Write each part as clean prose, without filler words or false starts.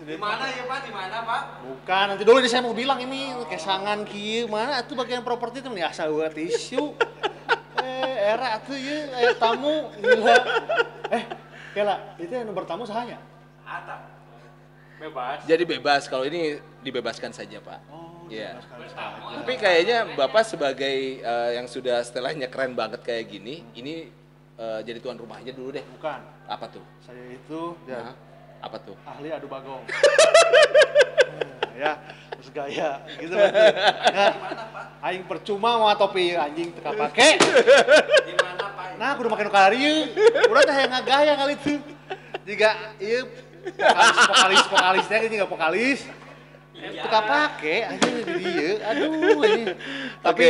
Di mana ya Pak? Di mana Pak? Bukan, nanti dulu ini saya mau bilang ini kesangan kieu mana atuh bagian properti itu nih asa eueuh tisu. Era atuh ieu aya tamu gila. Kela, itu yang nomor tamu sahanya? Atap. Bebas. Jadi bebas, kalau ini dibebaskan saja Pak. Oh, iya. dibebaskan saja. Tapi kayaknya Bapak sebagai yang sudah setelahnya keren banget kayak gini, ini jadi tuan rumahnya dulu deh. Bukan. Apa tuh? Saya itu ya, apa tuh? Ahli adu bagong. Ya, terus gaya gitu berarti. Nah, aing percuma mau topi anjing teu kapake. Di mana Pak? Nah, kudu make nu kararieu. Urang teh hayang ngagaya kali itu. Jika ieu vokalis-vokalisnya ini enggak vokalis. Teu kapake anjing di dieu. Aduh ini. Tapi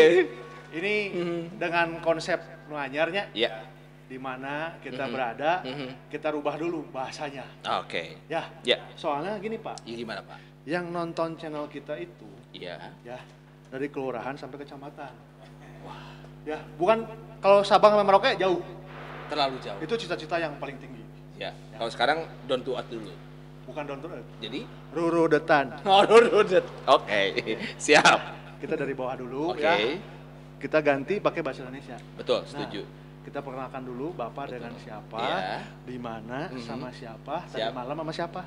ini dengan konsep nu anyarnya. Iya. Di mana kita berada, kita rubah dulu bahasanya. Oke. Ya. Ya. Soalnya gini Pak. Ya gimana Pak? Yang nonton channel kita itu, iya. Ya, dari kelurahan sampai kecamatan. Wah. Ya, bukan kalau Sabang sama Merauke jauh. Terlalu jauh. Itu cita-cita yang paling tinggi. Ya. Ya. Kalau sekarang down to earth dulu. Bukan down to earth. Jadi? Rurudetan. Oh, rurudet. Oke. Siap. Kita dari bawah dulu okay. Ya. Kita ganti pakai bahasa Indonesia. Betul, setuju. Nah, kita perkenalkan dulu Bapak. Betul. Dengan siapa, ya. Di mana, sama siapa, tadi malam sama siapa.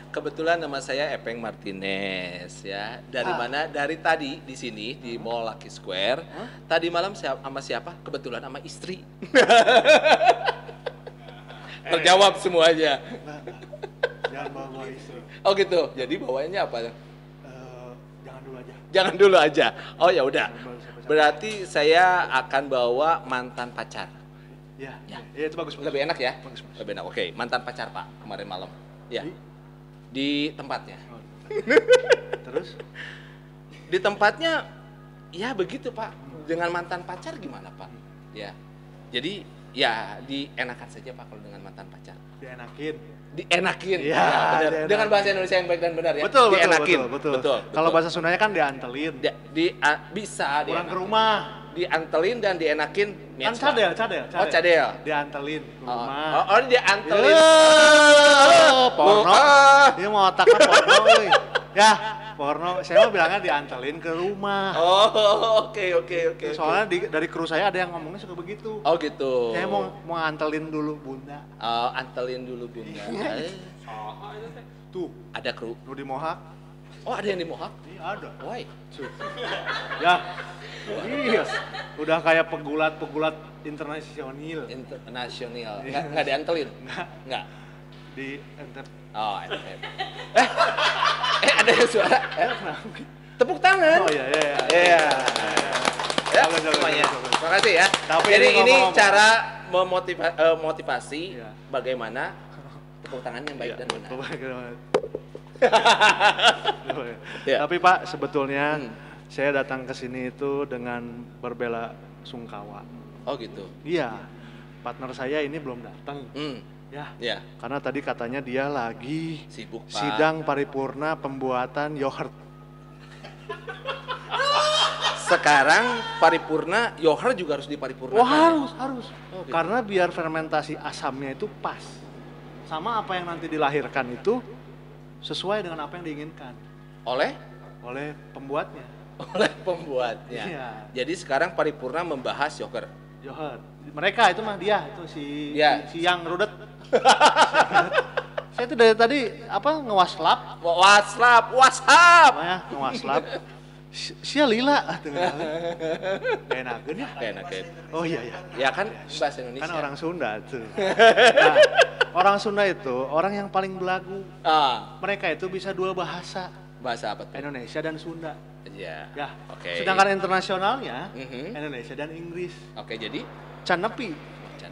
Kebetulan nama saya Epeng Martinez ya. Dari mana? Dari tadi di sini di Mall Lucky Square. Tadi malam sama siapa? Kebetulan sama istri. Terjawab semuanya. Enggak. Jangan bawa istri. Oh gitu. Jadi bawanya apa? Jangan dulu aja. Jangan dulu aja. Oh ya udah. Berarti saya akan bawa mantan pacar. Ya, ya, ya itu bagus, bagus. Lebih enak ya? Bagus, bagus. Lebih enak. Oke, mantan pacar Pak kemarin malam. Ya. Di tempatnya. Oh, di tempatnya. Terus? Di tempatnya ya begitu Pak. Dengan mantan pacar gimana Pak? Ya. Jadi ya dienakan saja Pak kalau dengan mantan pacar. Dienakin. Dienakin. Ya, ya, benar. Dienakin. Dengan bahasa Indonesia yang baik dan benar ya. Betul, dienakin. Betul, betul. Kalau bahasa Sundanya kan diantelin. Bisa kurang ke rumah. Diantelin dan dienakin. Kan cadel. Oh, cadel. Diantelin ke rumah. Oh, diantelin. Porno. Dia mau otaknya porno euy. Ya, porno. Saya mau bilangnya diantelin ke rumah. Oh, oke. Soalnya dari kru saya ada yang ngomongnya suka begitu. Oh, gitu. Saya mau antelin dulu Bunda. Oh, antelin dulu Bunda. Tuh, ada kru. Nu di Mohak. Oh, ada yang di Mohak? Iya, ada. Why? Ya. Iya. Udah kayak pegulat-pegulat internasional. Internasional. Enggak diantelin? Enggak. Di NTB. Oh, NTB. Ada yang suara. Tepuk tangan. Oh iya. Iya. Ya, semuanya. Terima kasih ya. Tapi jadi ini cara memotivasi bagaimana tepuk tangan yang baik dan benar. Ya. Tapi Pak, sebetulnya saya datang ke sini itu dengan berbela sungkawa. Oh gitu. Iya. Partner saya ini belum datang. Ya. Ya. Karena tadi katanya dia lagi sibuk, Pak. Sidang paripurna pembuatan yogurt. Sekarang paripurna yogurt juga harus diparipurnakan. Wah, harus. Oh, gitu. Karena biar fermentasi asamnya itu pas. Sama apa yang nanti dilahirkan itu sesuai dengan apa yang diinginkan. Oleh? Oleh pembuatnya. Oleh pembuatnya. Iya. Jadi sekarang paripurna membahas yogurt. Yogurt. Mereka itu mah dia itu si si yang rudet. Saya itu dari tadi apa ngewaslap. Waslap, ya, ngewaslap. Sia lila gak enakeun ya. Gak enakeun. Oh iya ya. Ya kan bahasa Indonesia. Kan orang Sunda tuh. Nah, orang Sunda itu orang yang paling belagu. Mereka itu bisa dua bahasa. Bahasa apa tuh? Indonesia dan Sunda. Iya. Ya. Oke. Sedangkan internasionalnya Indonesia dan Inggris. Oke, jadi can nepi.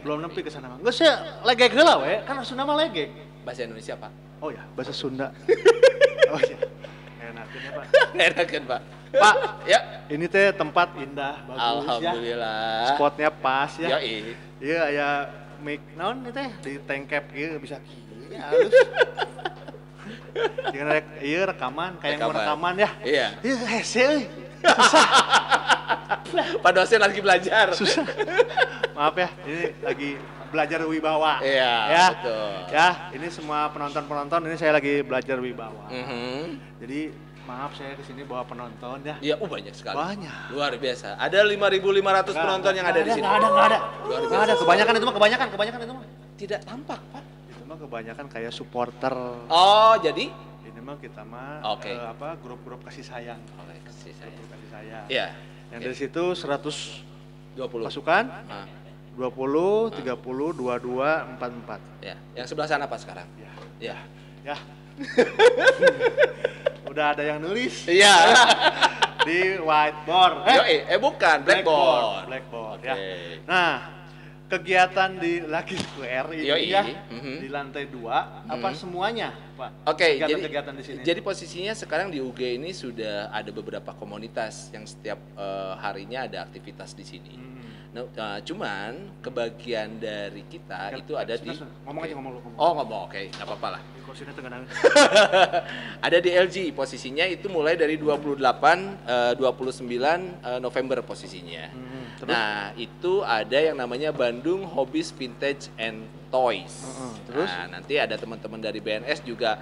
Belum nepi ke sana mah. Geus legek heula we, kan Sunda mah legek. Bahasa Indonesia, Pak. Oh ya, bahasa Sunda. Oh iya. Enakeun ya, Pak. Enakeun, Pak. Pak, ya. Ini teh tempat indah, bagus. Alhamdulillah. Ya. Spotnya pas ya. Yoi. Iya, ya mic naon ieu teh di tengkep ieu bisa kieu halus. Jangan rek ieu rekaman kayak mau rekaman ya. Iya. Ieu hese euy. Susah. Pak dosen lagi belajar. Susah. Maaf ya, ini lagi belajar wibawa. Iya, ya. Betul. Ya, ini semua penonton-penonton ini saya lagi belajar wibawa. Jadi maaf saya kesini bawa penonton ya. Iya, banyak sekali. Banyak. Luar biasa. Ada 5.500 penonton yang ada di sini. Enggak ada. Enggak ada. Kebanyakan itu mah, Tidak tampak, Pak. Itu mah kebanyakan kayak supporter. Oh, jadi ini mah kita mah apa grup-grup kasih sayang. Oke, kasih sayang. Grup kasih sayang. Iya. Yang dari situ 120 pasukan. 20, 30, 22, 44. Ya, yang sebelah sana Pak sekarang. Ya. Ya. Ya. Udah ada yang nulis. Iya. Di whiteboard. Bukan, blackboard. Blackboard, ya. Nah, kegiatan di Lucky Square ini ya, di lantai 2, apa semuanya, Pak? Oke, kegiatan-kegiatan di sini. Jadi posisinya sekarang di UG ini sudah ada beberapa komunitas yang setiap harinya ada aktivitas di sini. Nah, cuman kebagian dari kita itu ada di ngomong aja, ngomong lu. Oh, ngomong, oke, nggak apa-apa lah. Kursinya tengah. Ada di LG, posisinya itu mulai dari 28, 29 November posisinya. Terus? Nah, itu ada yang namanya Bandung Hobbies Vintage and Toys. Terus? Nah, nanti ada teman-teman dari BNS juga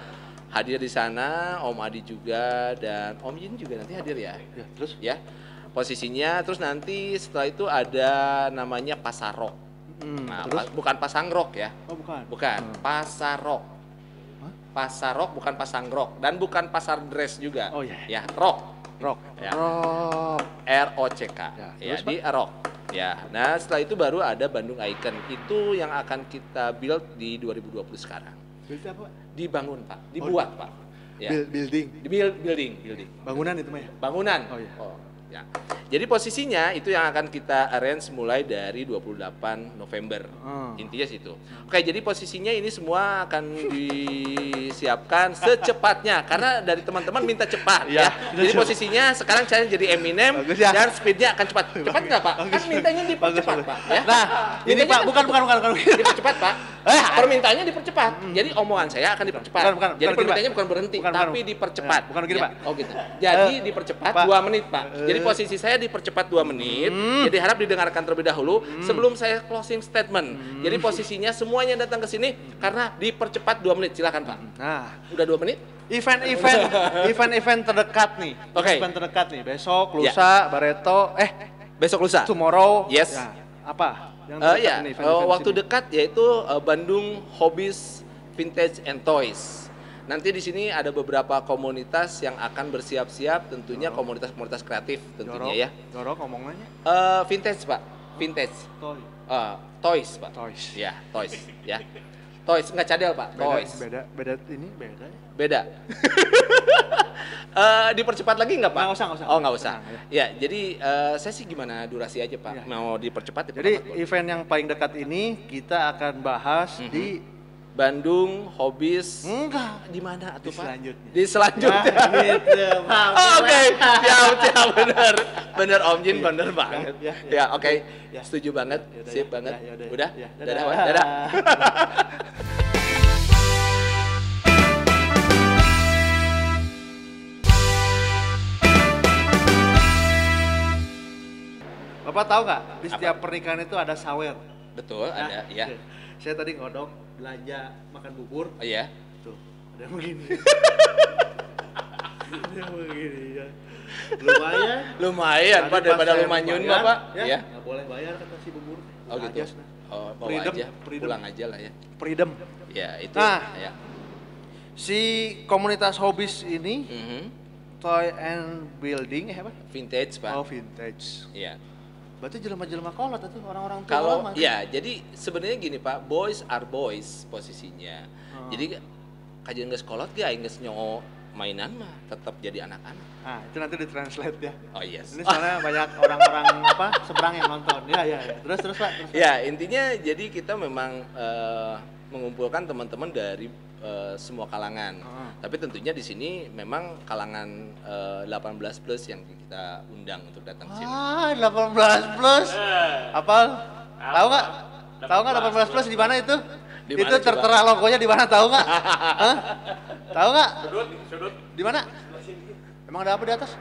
hadir di sana, Om Adi juga dan Om Yin juga nanti hadir ya. Ya, terus? Ya. Posisinya terus nanti setelah itu ada namanya Pasar Rock. Nah, terus? Bukan Pasang Rock ya. Oh, bukan. Bukan, Pasar Rock. Hah? Pasar Rock bukan Pasang Rock dan bukan pasar dress juga. Oh iya. Ya, rock. Rock. Ya. Rock. R O C K. Ya, ya, terus, di Rock. Ya. Nah, setelah itu baru ada Bandung Icon. Itu yang akan kita build di 2020 sekarang. Build apa? Dibangun, Pak. Dibuat, Pak. Ya. Building. Building. Bangunan itu mah ya? Bangunan. Oh iya. Oh. Ya. Jadi posisinya itu yang akan kita arrange mulai dari 28 November. Intinya situ. Oke, jadi posisinya ini semua akan disiapkan secepatnya karena dari teman-teman minta cepat ya. Jadi posisinya sekarang saya jadi Eminem. Bagus, ya. Dan speednya akan cepat. Cepat nggak, Pak? Kan mintanya dipercepat, Pak. Ya. Nah, ini Pak, bukan. Dipercepat, Pak. Permintaannya dipercepat. Jadi omongan saya akan dipercepat. Bukan, jadi permintaannya bukan berhenti, tapi dipercepat. Bukan begini, Pak. Oh gitu. Jadi dipercepat 2 menit, Pak. Jadi posisi saya dipercepat 2 menit. Jadi harap didengarkan terlebih dahulu sebelum saya closing statement. Jadi posisinya semuanya datang ke sini karena dipercepat 2 menit. Silakan, Pak. Nah, udah 2 menit? Event-event terdekat nih. Oke. Event terdekat nih. Besok, lusa, Bareto, besok lusa. Tomorrow. Yes. Ya, apa? Yang terdekat ini, event-event waktu sini. Dekat yaitu Bandung Hobbies Vintage and Toys. Nanti di sini ada beberapa komunitas yang akan bersiap-siap, tentunya komunitas-komunitas kreatif tentunya. Jorok, ya. Jorok ngomongnya? Vintage, Pak. Vintage. Toy. Toys, Pak. Toys. Ya, toys, ya. Toys nggak cadel, Pak. Toys. Beda ini beda. Beda. Dipercepat lagi nggak, Pak? Nggak usah, nggak usah. Oh, nggak usah. Tenang, ya. Ya, jadi saya sih gimana durasi aja, Pak. Ya. Mau dipercepat? Jadi event yang paling dekat ini kita akan bahas di Bandung Hobbies. Enggak. Di mana atuh, Pak? Selanjutnya. Di selanjutnya. Ya, gitu. Oh, oke. Siap, bener. Bener Om Jin, bener banget. Ya, oke. Ya. Setuju banget. Ya, sip banget. Ya, udah. Ya, dadah, Pak. Dadah. Bapak tahu nggak di setiap pernikahan itu ada sawer? Betul, nah, ada, iya. Saya tadi ngodok belanja makan bubur. Oh, iya. Tuh, ada yang begini. Ada yang begini ya. Lumayan. Lumayan, Pak, daripada lumayan mah, Pak. Ya. Nggak boleh bayar kata si bubur. Oh gitu. Aja, oh, bawa freedom, aja. Freedom. Pulang aja lah ya. Freedom. Ya, itu. Nah, ya. Si komunitas hobbies ini Toy and Building apa? Vintage, Pak. Oh, vintage. Iya. Berarti jelema-jelema kolot itu orang-orang tua. Kalau ya, jadi sebenarnya gini, Pak, boys are boys posisinya. Jadi kajian geus kolot ge aing geus nyoo mainan mah tetap jadi anak-anak. Nah, itu nanti ditranslate ya. Oh yes. Ini soalnya banyak orang-orang apa seberang yang nonton. Ya, ya, ya. Terus terus Pak, terus. Pak. Ya, intinya jadi kita memang mengumpulkan teman-teman dari semua kalangan. Tapi tentunya di sini memang kalangan 18 plus yang kita undang untuk datang ke sini. Ah, 18 plus. Apa? Tahu nggak? Tahu nggak 18 plus di mana itu? Di mana itu tertera coba? Logonya di mana tahu nggak? Hah? Tahu nggak? Sudut, sudut. Di mana? Emang ada apa di atas?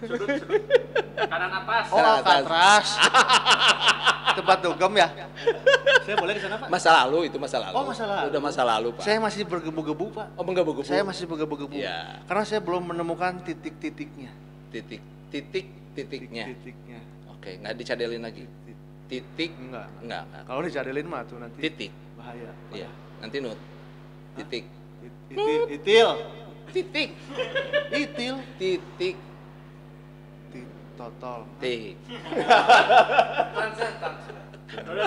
Sudut. Kanan atas. Oh, Alcatraz. Tempat dugem ya? Saya boleh ke sana, Pak? Masa lalu itu masa lalu. Oh, masa lalu. Udah masa lalu, Pak. Saya masih bergebu-gebu, Pak. Oh, menggebu-gebu. Saya masih bergebu-gebu. Iya. Karena saya belum menemukan titik-titiknya. Titik-titiknya. Titiknya. Oke, nggak dicadelin lagi. Titik. Enggak. Enggak. Kalau dicadelin mah tuh nanti. Titik. Bahaya. Iya, nanti nut. Titik. Itil. Titik. Itil. Titik. Totol. Tik.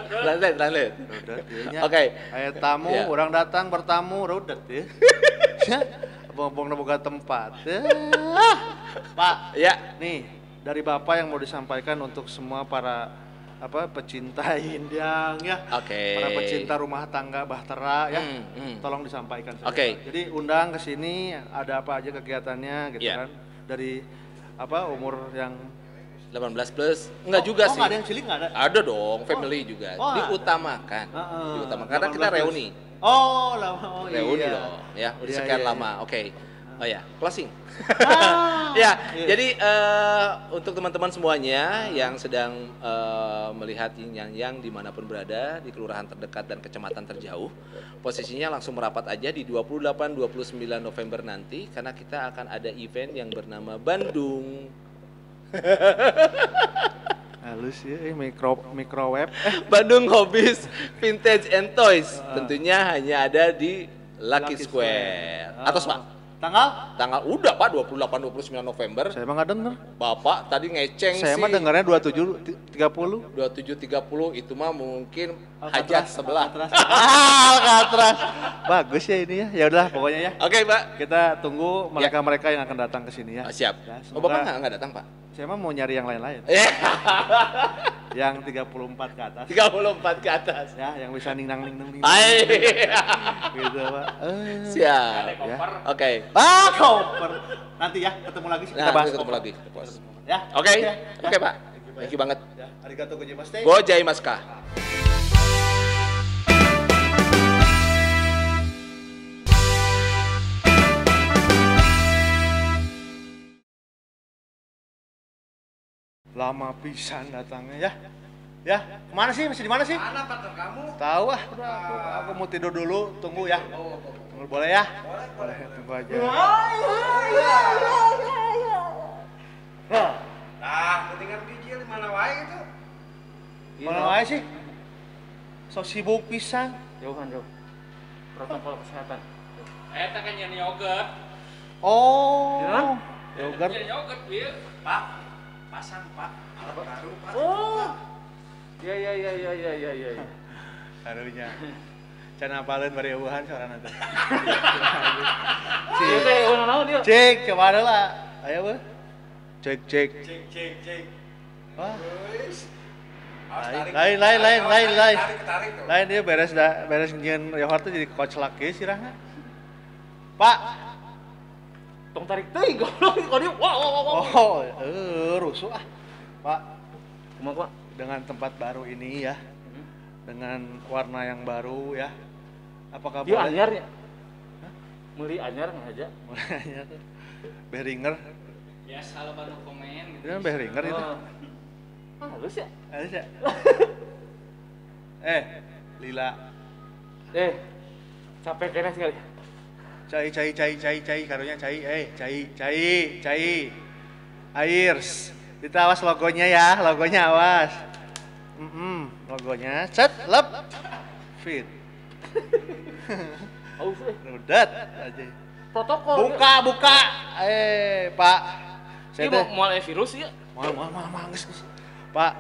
Translate. Rudet ya. Oke. Aya tamu, orang datang bertamu, rudet ya. Abang-abang boga tempat. Pak. Ya. Nih, dari Bapak yang mau disampaikan untuk semua para pecinta Indang ya. Oke. Para pecinta rumah tangga Bahtera ya. Tolong disampaikan. Oke. Jadi undang ke sini ada apa aja kegiatannya gitu kan. Dari umur yang 18 plus? Enggak juga sih. Oh, enggak ada yang cilik enggak ada? Ada dong, family juga. Diutamakan. Diutamakan karena kita reuni. Oh, lama. Oh, reuni iya. Dong ya, udah iya, sekian iya, lama. Oke. Oh ya, closing. Ya, iya. Jadi untuk teman-teman semuanya yang sedang melihat Yin Yang Yang dimanapun berada, di kelurahan terdekat dan kecamatan terjauh, posisinya langsung merapat aja di 28-29 November nanti, karena kita akan ada event yang bernama Bandung. Halus ya, microwave. Bandung Hobbies Vintage and Toys. Tentunya hanya ada di Lucky Square. Atas Pak. Tanggal? Tanggal udah Pak, 28-29 November. Saya emang nggak denger. Bapak tadi ngeceng saya sih. Saya mah dengarnya 27.30. 27.30 itu mah mungkin hajat sebelah. Alcatraz. Bagus ya ini ya. Ya udahlah pokoknya ya. Oke, Pak. Kita tunggu mereka-mereka yang akan datang ke sini ya. Oh, siap. Ya, oh, Bapak nggak datang, Pak? Saya mah mau nyari yang lain-lain. Yang 34 ke atas. 34 ke atas. Ya, yang bisa ningnang ningnang ningnang. Gitu, Pak. Siap. Ya. Oke. Ah, koper. Nanti ya, ketemu lagi kita nah, bahas. Ketemu lagi. Ya. Oke. Oke, Pak. Thank you banget. Ya, arigatou gozaimashita. Gozaimashita. Lama pisan datangnya ya. Ya, kemana sih? Masih di mana sih? Mana partner kamu? Tahu ah, udah aku mau tidur dulu, tunggu ya. Tunggu boleh ya? Boleh, tunggu aja. Nah, ketinggalan biji di mana wae itu? Mana wae sih? So sibuk pisan. Jauhan, jauh. Protokol kesehatan. Eta kan nyen yogurt. Oh. Yogurt. Nyen yogurt, ieu. Pak. Pasang Pak, alat baru Pak. Oh. Ya. Karunya. Can apaleun bari eueuhan sorana teh. Cek teh eueuh naon ieu? Cek, coba heula. Ayo weh. Cek. Cek. Wah. Lain. Lain dia beres beres nyieun yogurt teh jadi koclak ge sirahna. Pak. Tong tarik teuing goblok kalau dia wah. Oh, rusuh ah. Pak. Kumaha, Pak? Dengan tempat baru ini ya. Dengan warna yang baru ya. Apakah dia boleh? Anyar ya? Hah? Meuli anyar ngaja. Meuli anyar. Behringer. Ya, salah baru komen gitu. Itu kan Behringer itu. Halus ya? Halus ya? Lila. Capek kayaknya sekali. Cai, karunya cai, cai. Airs. Kita awas logonya ya, logonya awas. Logonya set, lep, fit. Rudet aja. Protokol. Buka. Pak. Saya teh mau virus ya? Mau, geus. Pak,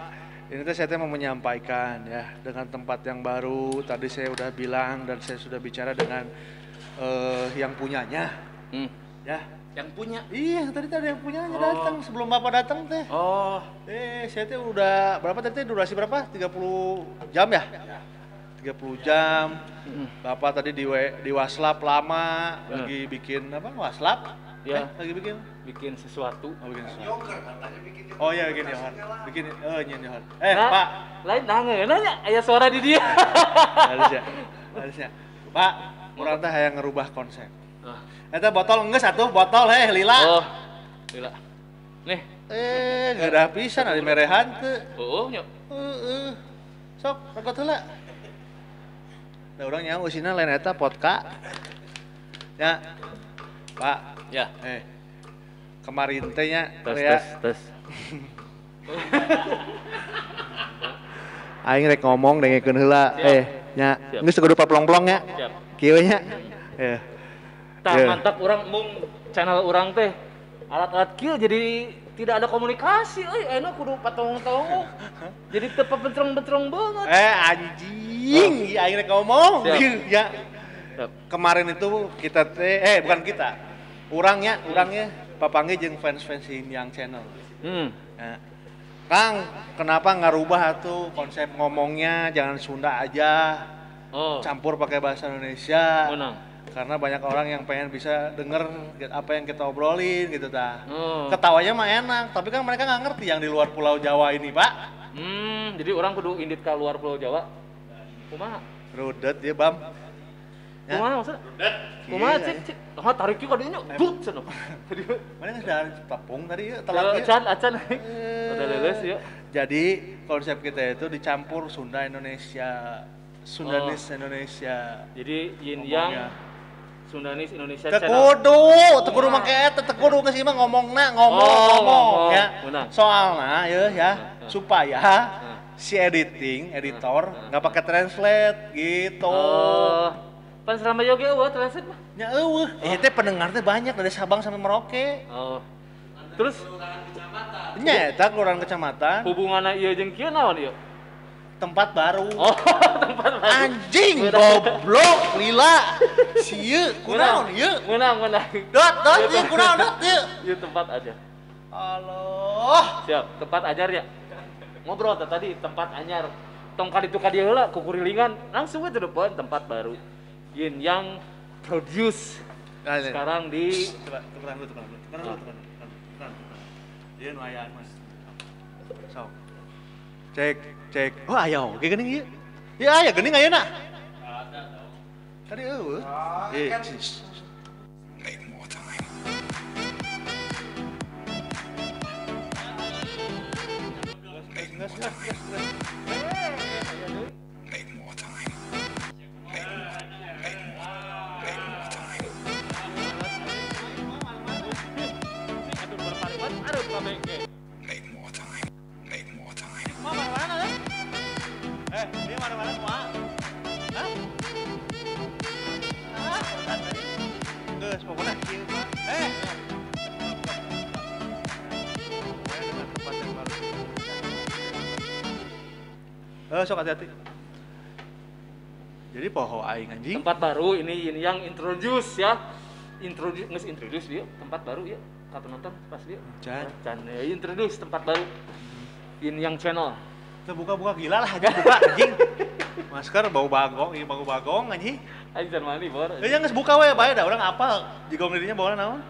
ini teh saya teh mau menyampaikan ya dengan tempat yang baru. Tadi saya udah bilang dan saya sudah bicara dengan yang punyanya, ya. Yang punya? Iya, tadi ada yang punyanya datang sebelum Bapak datang teh. Oh. Saya teh udah berapa tadi teh durasi berapa? 30 jam ya? 30 jam. Bapak tadi di waslap lama, lagi bikin apa? Waslap? Ya. Lagi bikin? Bikin sesuatu. Oh, bikin sesuatu. Yogurt katanya bikin. Oh iya bikin yogurt. Bikin nyen yogurt. Pak. Lain nanya, aya suara di dia. Harusnya. Pak, urang teh hayang ngerubah konsep. Eta botol geus atuh, botol heh lila. Oh. Lila. Nih. Gedah pisan ari merehan teu. Heueuh nya. Heeh. Sok, rokok heula. Da urang nyaho eusina lain eta vodka. Ya. Pak. Ya. Kemarin teh nya tes tes. Aing rek ngomong dengekeun heula. Nya. Geus kudu paplong-plong nya. Siap. Kieu nya. Heh. Tah mantap urang mung channel urang teh alat-alat kieu jadi tidak ada komunikasi euy, ayeuna kudu patong-tong. Jadi teu pabentrong-bentrong banget. Anjing, aing rek ngomong. Ya. Kemarin itu kita teh bukan kita. Urangnya papanggih jeung fans-fans Yang Channel. Nah, Kang, kenapa ngarubah tuh konsep ngomongnya jangan Sunda aja. Campur pakai bahasa Indonesia. Menang. Karena banyak orang yang pengen bisa denger apa yang kita obrolin gitu tah. Ketawanya mah enak, tapi kan mereka nggak ngerti yang di luar Pulau Jawa ini, Pak. Jadi orang kudu indit ke luar Pulau Jawa. Kumaha? Rudet dia, Bam. Ya. Kumaha maksudnya? Rudet. Kumaha cik cik. Oh, tarik ka dinya. Dut cenah. Mana geus dahar tepung tadi ya, telat ya. Acan acan. Udah lulus ya. Jadi konsep kita itu dicampur Sunda Indonesia, Sundanis Indonesia. Jadi yin yang Sundanis Indonesia. Teu kudu make eta, teu kudu geus ieu mah ngomongna, ngomong ya. Soalna ya ya, supaya si editor nggak pakai translate gitu. Pan selama yoga eueuh translate mah. Nya eueuh. Teh pendengar teh banyak dari Sabang sampai Merauke. Terus nya eta kelurahan kecamatan. Hubunganna ieu jeung kieu naon ieu? Tempat baru. Tempat baru. Anjing goblok lila. Sieu kunaon ieu? Menang. Dot dot ieu kunaon dot ieu. Ieu tempat aja. Allah. Siap, tempat ajar ya. Ngobrol tadi tempat anyar. Tong ka ditu ka dieu heula kukurilingan langsung we depan tempat baru. Yin Yang produce sekarang di coba tukeran dulu. Ieu nu ayaan mas. Sok. Cek. Oh aya oge geuning ieu. Ieu aya geuning ayeuna. Tadi eueuh. Make more time. Make more time. Make more time. Make more time. Make more time. Make more time. Dia mana-mana kumaha? Hah? Geus pokoknya kieu mah. Pokoknya dengan tempat yang baru. Sok hati-hati. Jadi poho aing anjing. Tempat baru ini yang introduce ya. Introduce geus introduce dia tempat baru ya. Ka penonton pas dia. Can ya, introduce tempat baru. Yin Yang Channel. Terbuka-buka gila lah anjing buka anjing. Masker bau bagong, ieu bau bagong anjing. Anjing can mandi bor. Nya geus buka we bae da urang apal jigong dirinya bawa naon.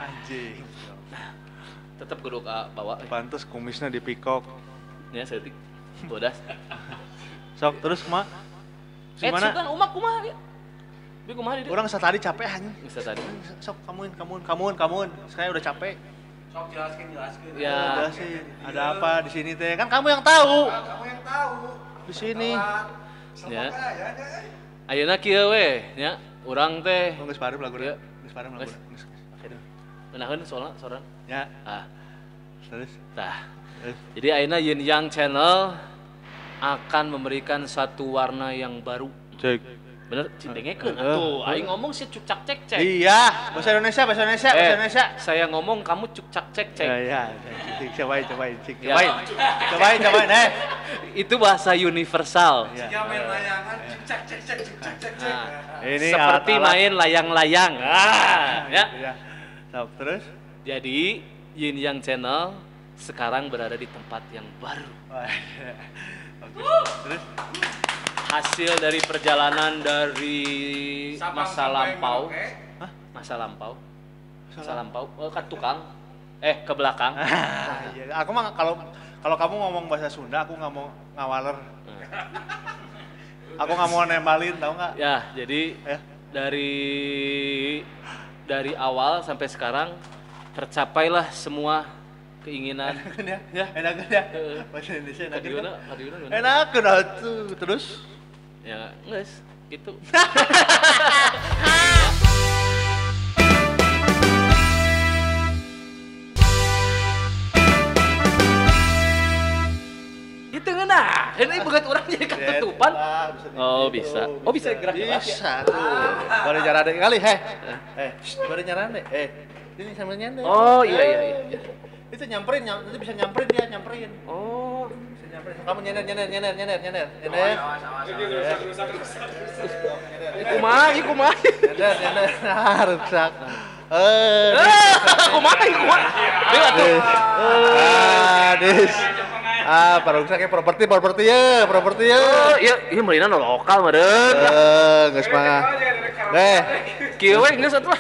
Anjing. Tetep kudu ka bawa. Pantes kumisna dipikok. Nya saeutik. Bodas. Sok terus kumaha? Gimana? Sugan umak kumaha ya? Bi kumaha di dieu? Urang satadi capek anjing. Geus tadi. Sok kamuin. Saya udah capek. Sok jelaskan. Ya. Jelasin. Ada apa di sini teh? Kan kamu yang tahu. Kamu yang tahu. Di sini. Ya. Ayeuna kieu we nya, urang teh. Geus pareup laguna. Geus pareup laguna. Ngeunaheun soalna soran. Ya. Ah. Terus. Tah. Jadi ayeuna Yin Yang Channel akan memberikan satu warna yang baru. Cek. Bener, dengekeun atuh. Aing ngomong sih cukcak cek cek. Iya, bahasa Indonesia. Saya ngomong kamu cukcak cek cek. Iya, cobain. Cobain. Itu bahasa universal. Ya. Main layangan cukcak cek cek cukcak cek cek. Ini seperti alat-alat. Main layang-layang. Ya. Iya. Sok, terus. Jadi Yin Yang Channel sekarang berada di tempat yang baru. Terus hasil dari perjalanan dari Sabang masa lampau. Hah? Masa lampau. Ke tukang. Ke belakang. Iya. Aku mah kalau kamu ngomong bahasa Sunda, aku nggak mau ngawaler. Aku nggak mau nembalin, tau nggak? Ya, jadi dari awal sampai sekarang Tercapailah semua keinginan. Enak ya? Enak ya? Bahasa Indonesia enak. Kadiuna. Enak tuh terus. Ya, geus gitu. Itu ngeunah. Ini bukan orang jadi ketutupan. Oh, bisa. Oh, bisa gerak ya? Bisa tuh. Bari nyarande kali, heh. Bari nyarande. Ini sambil nyender. Oh, iya. Itu nyamperin, nanti bisa nyamperin dia, nyamperin. Oh, bisa nyamperin. Kamu nyender. Awas. Rusak. Kumaha, kumaha. Nyender. Ah, rusak. Kumaha, kumaha. Dewa tuh. Ah, des. Ah, parungsaknya properti ya, properti ya. Oh, iya, iya meulina lokal meureun. Geus mah. Eh, kieu we geus atuh.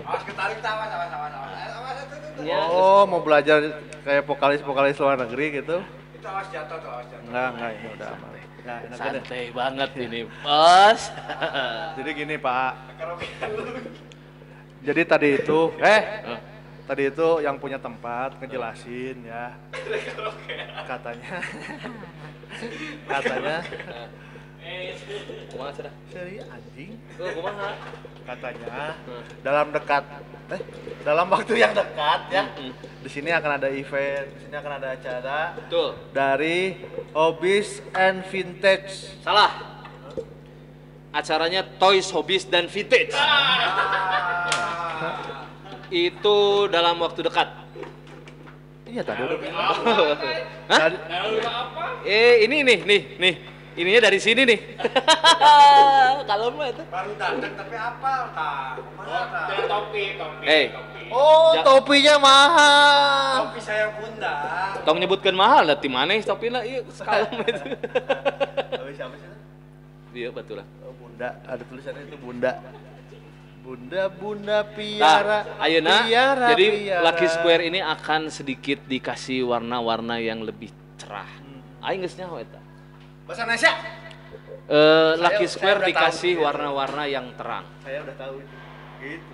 Awas ketarik tah, awas. Awas itu. Oh, mau belajar kayak vokalis-vokalis luar negeri gitu. Itu awas jatuh tuh, awas jatuh. Enggak, ini udah aman. Nah, santai banget ini, Bos. Jadi gini, Pak. Jadi tadi itu, tadi itu yang punya tempat ngejelasin ya. Katanya. Kumaha cenah? Seri anjing. Kumaha? Katanya dalam waktu yang dekat ya. Di sini akan ada event, di sini akan ada acara. Betul. Dari Hobbies and Vintage. Salah. Acaranya Toys, Hobbies dan Vintage. Itu dalam waktu dekat. Iya tadi udah. Hah? Ini nih. Ininya dari sini nih. Kalau mah itu. Baru datang tapi apal tah. Topi. Oh, topinya mahal. Topi saya bunda. Tong nyebutkeun mahal lah ti maneh topina ieu sakalem itu. Topi siapa sih? Iya, betul lah. Oh, bunda, ada tulisannya itu bunda. Bunda piara. Nah, ayeuna piara, jadi piara. Lucky Square ini akan sedikit dikasih warna-warna yang lebih cerah. Aing geus nyaho eta. Bahasa Indonesia. Lucky Square dikasih warna-warna yang terang. Saya udah tahu itu. Gitu.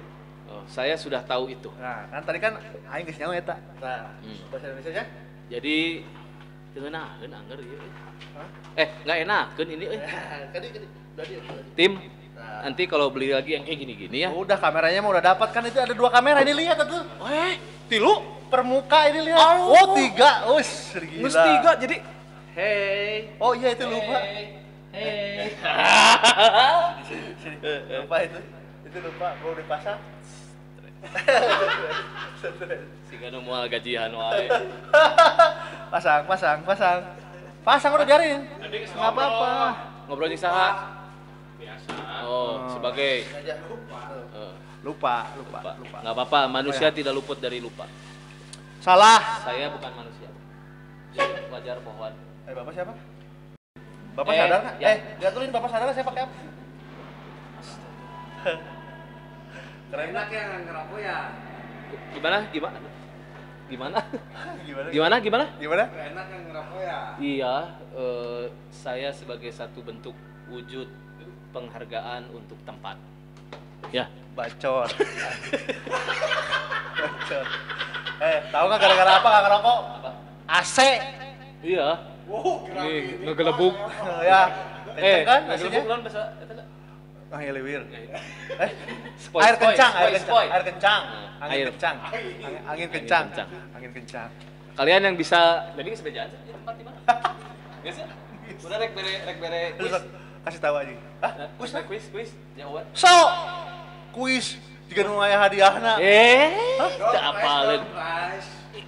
Oh, saya sudah tahu itu. Nah, kan tadi kan aing geus nyaho eta. Nah, bahasa Indonesia nya? Jadi teu ngeunaheun angger ieu. Enggak enakeun ini euy. Kadi. Tim, nanti kalau beli lagi yang kayak gini-gini ya. Udah kameranya mah udah dapat kan, itu ada 2 kamera ini lihat tuh. Tilu permuka ini lihat. Oh, 3. Oh, gila. Geus 3 jadi hey. Oh iya itu lupa. Hey. Sini. Lupa itu. Itu lupa mau dipasang. Siga nu moal gajian wae. Pasang. Pasang udah biarin. Enggak apa-apa. Ngobrol jeung saha? Biasa. Oh, sebagai lupa. Enggak apa-apa, manusia tidak luput dari lupa. Salah. Saya bukan manusia. Jadi wajar pohon. Bapak siapa? Bapak sadar nggak? Ya. Lihat bapak sadar nggak saya pakai apa? Keren enak ya ngerokok ya. Gimana? Enak yang ngerokok ya. Iya, saya sebagai satu bentuk wujud penghargaan untuk tempat. Ya. Bacot. Bacot. Tahu nggak gara-gara apa nggak ngerokok? Apa? AC. Iya. Wow, nih, ngegelebuk. Ya. Kan ngegelebuk lawan bahasa eta enggak? Ah, liwir. Air kencang, air kencang. Angin kencang. Angin kencang. Kalian yang bisa, jadi geus bejaan sih tempat di mana? Geus ya? Udah rek bere kuis. Kasih tahu aja. Hah? Kuis kuis. Jawaban. So, kuis jika nu aya hadiahna. Teu apaleun.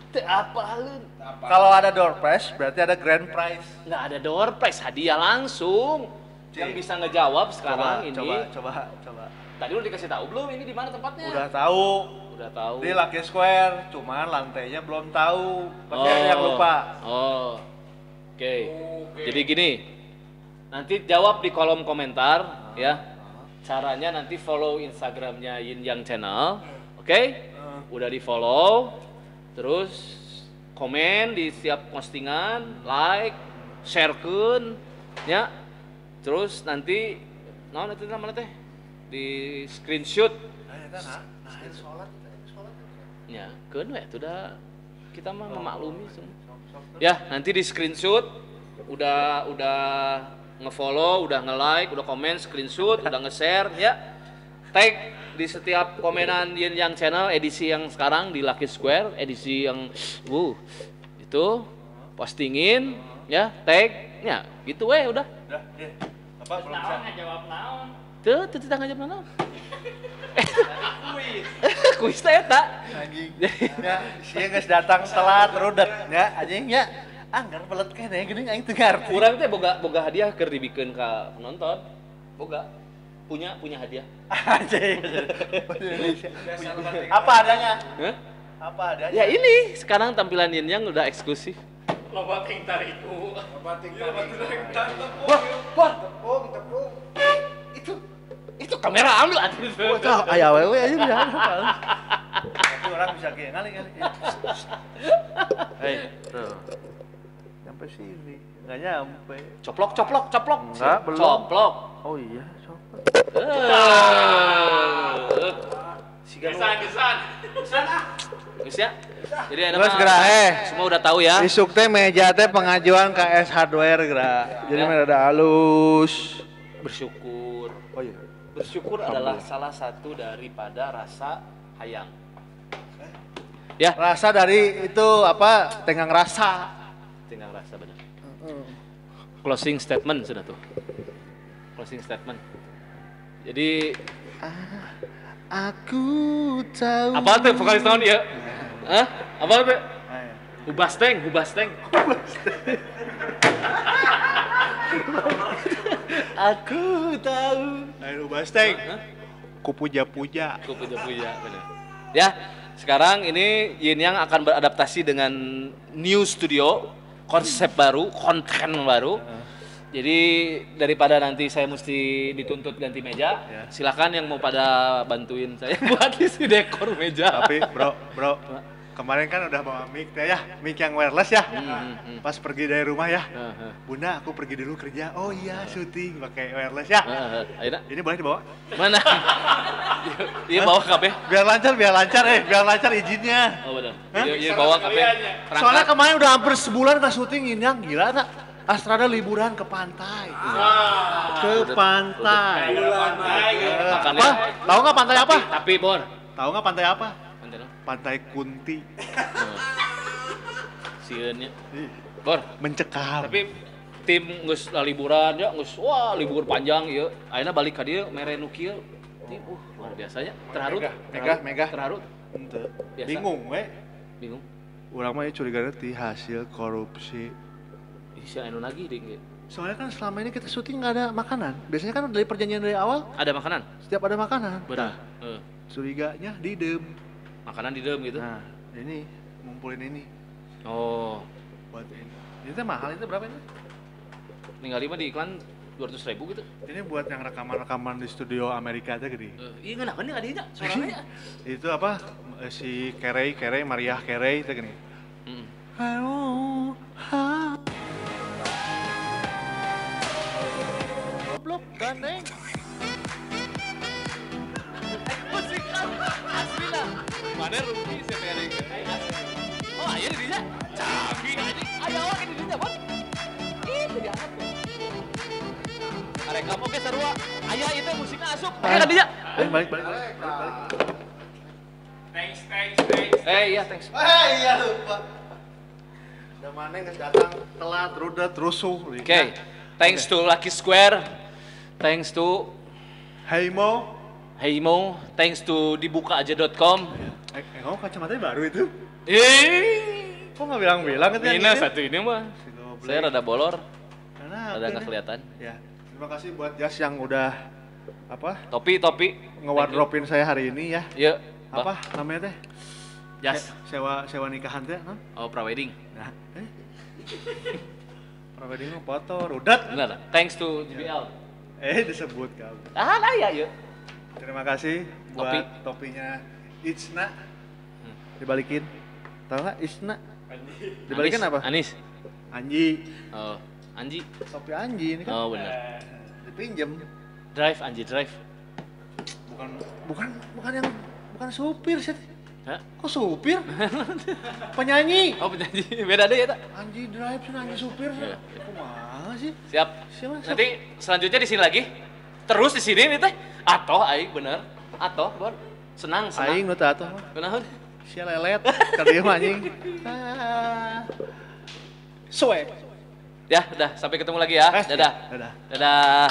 Teu apaleun. Kalau ada door prize berarti ada grand prize. Nggak ada door prize, hadiah langsung. Yang bisa ngejawab sekarang coba, ini. Coba. Tadi udah dikasih tahu belum ini di mana tempatnya? Udah tahu. Di Lucky Square, cuman lantainya belum tahu. Pasti ada yang lupa. Oh. Oke. Jadi gini. Nanti jawab di kolom komentar ya. Caranya nanti follow Instagramnya Yin Yang Channel. Oke? Udah di-follow. Terus komen di setiap postingan, like, share-keun ya. Terus nanti naon itu namanya teh? Di screenshot. Nah, sholat. Ya, keun we atuh da kita mah memaklumi semua. Ya, nanti di screenshot udah nge-follow, udah nge-like, udah komen, screenshot, udah nge-share ya. Tag di setiap komenan Yin Yang Channel edisi yang sekarang di Lucky Square, edisi yang itu postingin ya, tag ya, gitu we udah. Udah, ya. Apa belum bisa? Ngajawab naon? Teu teu ngajawab naon. Kuis. Kuis teh eta. Anjing. Ya, sia geus datang telat rudet ya, anjing ya. Anggar belet keneh geuning aing teu ngarti. Urang teh boga hadiah keur dibikeun ka penonton. Boga. Punya hadiah. Anjing. Apa adanya? Hah? Apa adanya? Ya ini sekarang tampilan Yin Yang udah eksklusif. Loba ting tariku. Loba ting tariku. Wah, tepung. Itu kamera ambil atuh. Wah, aya wewe aja bisa. Tapi orang bisa kieu ngali. Hei, tuh. Nyampe sini, enggak nyampe. Coplok. Enggak, belum. Coplok. Oh iya, coplok. Gesan. Gesan ah. Geus ya. Jadi ada mah semua udah tahu ya. Isuk teh meja teh pengajuan KS Hardware geura. Jadi mah rada halus. Bersyukur. Oh iya. Bersyukur adalah salah satu daripada rasa hayang. Ya. Rasa dari itu apa? Tenggang rasa. Tenggang rasa benar. Closing statement sudah tuh. Closing statement. Jadi aku tahu. Apa tuh vokalis tahun ya? Hah? Apa tuh? Hubasteng. Aku tahu. Lain Hubasteng. Kupuja-puja. Kupuja-puja, benar. Ya, sekarang ini Yin Yang akan beradaptasi dengan new studio, konsep baru, konten baru. Jadi daripada nanti saya mesti dituntut ganti meja, ya. Silakan yang mau pada bantuin saya buat isi dekor meja. Tapi bro, kemarin kan udah bawa mic teh ya, mic yang wireless ya. Pas pergi dari rumah ya, Bunda aku pergi dulu kerja. Oh iya, syuting pakai wireless ya. Ini boleh dibawa? Mana? Iya bawa kabeh. Biar lancar izinnya. Oh benar. Iya bawa kabeh. Soalnya kemarin udah hampir sebulan nggak syuting ini yang gila tak? Astrada liburan ke pantai. Ke pantai. Apa? Tahu nggak pantai apa? Tapi Bor. Tahu nggak pantai apa? Pantai Kunti. Sieunnya. Bor, mencekam. Tapi tim geus liburan ya, geus wah libur panjang ieu. Ayeuna balik ka dieu mere nu kieu. Tim luar biasanya. Terharu. Megah. Terharu. Henteu. Bingung we. Bingung. Urang mah curigana ti hasil korupsi. Ih, si anu lagi deh. Soalnya kan selama ini kita syuting nggak ada makanan. Biasanya kan dari perjanjian dari awal ada makanan. Setiap ada makanan. Benar. Nah, curiganya didem. Makanan di dalam gitu. Nah, ini ngumpulin ini. Oh, buat ini. Ini teh mahal itu berapa ini? Tinggal 5 di iklan 200.000 gitu. Ini buat yang rekaman-rekaman di studio Amerika aja gede. Iya kenapa nih adanya suaranya? Itu apa? Si Carey, Mariah Carey itu gini. Halo, ha. Goblok gandeng. Musik asli lah. Mana rugi saya teh. Oh, aya di dinya. Canggih anjing. Aya awak di dinya, Bon. Ih, teu diangkat tuh. Rekam oge sarua. Aya ieu teh musikna asup. Aya ka dinya. Balik. Thanks. Iya, thanks. Iya lupa. Da mana geus datang telat, rudet, rusuh. Oke. Thanks to Lucky Square. Thanks to Heimo, thanks to dibukaaja.com. Kamu kacamatanya baru itu? Ih, kok nggak bilang-bilang itu? Ini satu ini mah. Saya rada bolor. Karena rada nggak kelihatan. Ya, terima kasih buat Jas yang udah apa? Topi. Ngewardropin saya hari ini ya. Iya. Apa namanya teh? Jas. Sewa nikahan teh, no? Oh, prawedding. Nah, prawedding mah foto, rudet. Benar. Thanks to JBL. Disebut kamu. Ah, nah ya, yuk. Terima kasih buat topinya Itsna. Dibalikin. Tahu nggak Itsna? Dibalikin Anis, apa? Anis. Anji. Oh, Anji. Topi Anji ini kan. Oh, benar. Dipinjem. Drive, Anji drive. Bukan yang bukan supir sih. Hah? Kok supir? Penyanyi. Oh, penyanyi. Beda deh ya, tak? Anji Drive sih, anji supir. Iya. Kumaha sih? Siap. Siap, siap. Nanti selanjutnya di sini lagi. Terus di sini nih teh. Atau aing bener. Atau Bor. Senang, senang. Aing nu teu atuh mah. Kunaon? Sia lelet, ka dieu mah anjing. Suwe. Ya, udah sampai ketemu lagi ya. Eh, Dadah. Dadah. Dadah.